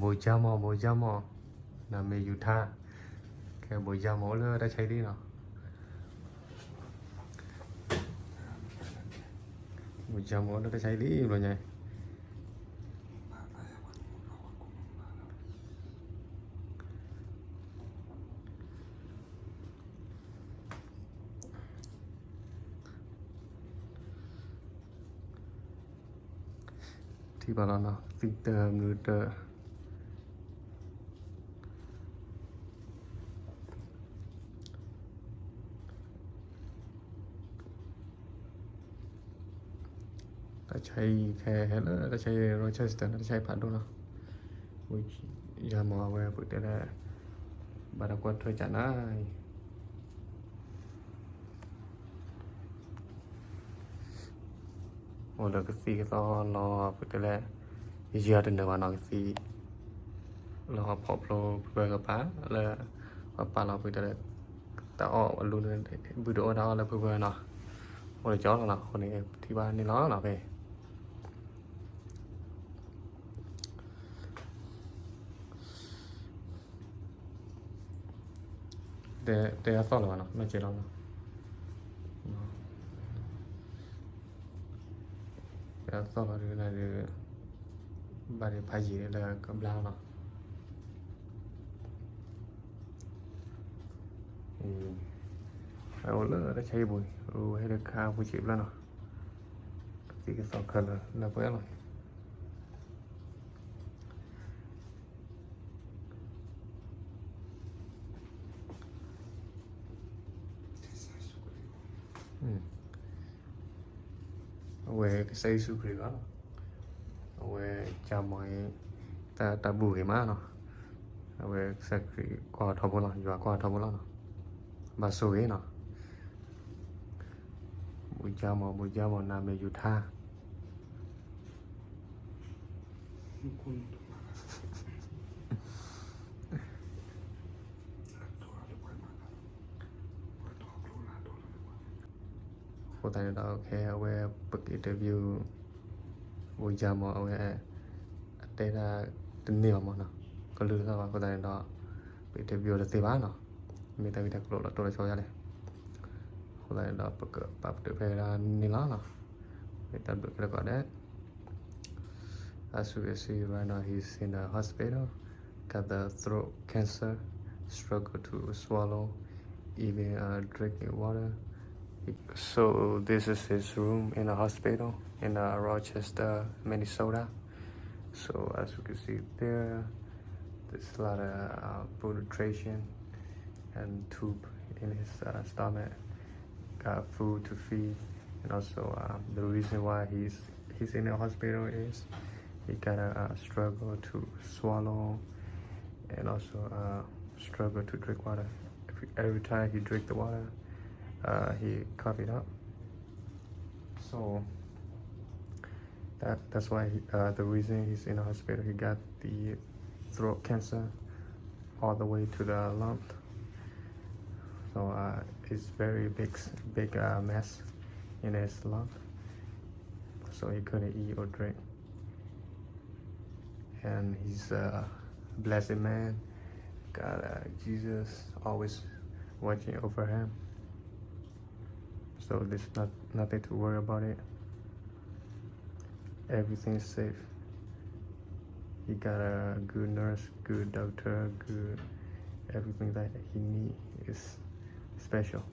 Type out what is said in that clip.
ဘိယါမီၢ် ဘိယါမီၢ် နမ့ၢ်ယူၤထါ ခဲဘိယါမီၢ်အိၣ်လၢတၢ်ဆါဟံၣ်လံနီၤ. ဘိယါမီၢ်အိၣ်လၢတၢ်ဆါဟံၣ်လံဘျီညါ ထံၣ်ဘၣ်လီၤနီၤ သံတမုာ်တ တၢ်ဆါဟံၣ်ခဲဟဲလၢတၢ်ဆါဟံၣ် Rochester န့ၣ် တၢ်ဆါဟံၣ်ဖးဒိၣ်လီၤ. ယၤမီၢ်အဝဲပတဲလၢ ဘၣ်တၢ်ကွၢ်ထွဲကနၤအံၤ အိၣ်လၢကသံၣ်ကသီလီၤ ပတဲလၢ ယၤတနၢၤဘၣ်နီၤ ကသံၣ် လီၤဖီၣ်ဖျိဖုဖၢကပၤလၢ ပပာ်လီၤပတဲလၢ တၢ်အီၣ်အလူန့ၣ် ဘုၣ်တအိၣ်တၢ်အီၣ်လၢဖုဖၢနီၤ အိၣ်လၢကၠီလီၤနီၤ အဃိန့ၣ် ထံၣ်ဘၣ်န့ၣ်လီၤနီၤဖဲ တဲအသီၣ်လီၤဘၣ်နီၤ နီၢ်ကဲလီၤနီၤ တဲအသီၣ်လီၤဒ်န့ၣ်ဒီး ဘၣ်ဒီးဖးယံာ်လၢကဘျါနီၤ အိၣ်လၢတၢ်ဆါဟံၣ်ပူၤန့ၣ် အိၣ်ဟဲလၢခါပူၤစံးဘျီနီၤ ကသံၣ်ကသီခဲလၢာ်လၢပှဲၤလီၤ အဝဲကစၢ်ယ့ၣ်ၡူးခရံာ်ဘၣ်နီၤ အဝဲကၢ်မီၢ်အံၤ တၢ်တၢ်ဘူၣ်ဂ့ၤမးနီၤ အဝဲကစၢ်ခရံာ်ကွၢ်ထီဘိလီၤ ယွၤကွၢ်ထီဘိလီၤနီၤ ဘၣ်ဆိၣ်ဂ့ၤနီၤ ဘိယါမီၢ် ဘိယါမီၢ် နမ့ၢ်ယူၤထါ အဃိသတးန့ၣ်ဒီး ခဲအဝဲပက interview ဘိယါမီၢ် အဝဲ အတဲဒၣ်တန့ၢ်ဘၣ်မးနီၤ ကလုၢ်သီၣ်ဘၣ် အဃိသတးန့ၣ်ဒီး ပ interview တသ့ဘၣ်နီၤ မ့ၢ်တၢ်ဂ့ၢ်တၢ်ကျိၤလီၤတိၢ်လီၤဆီယါလဲၣ် အဃိသတးန့ၣ်ဒီး ပကပာ်ပတုာ်ဖဲဒၣ်န့ၣ်လီၤနီၤ မ့ၢ်တၢ်ဘျုးခဲလၢာ်ကီးဒဲး As you can see right now, he's in the hospital, got the throat cancer, struggle to swallow, even uh, drinking water. So this is his room in the hospital in uh, Rochester, Minnesota. So as you can see there, there's a lot of uh, food nutrition and tube in his uh, stomach. Got food to feed, and also um, the reason why he's he's in the hospital is he gotta uh, struggle to swallow, and also uh, struggle to drink water. Every, every time he drink the water, uh, he cough it up. So that that's why he, uh, the reason he's in the hospital, he got the throat cancer all the way to the lung. So uh, it's very big, big uh, mess in his lung. So he couldn't eat or drink. And he's a blessed man. God, uh, Jesus always watching over him. So there's not, nothing to worry about it. Everything is safe. He got a good nurse, good doctor, good everything that he need is special.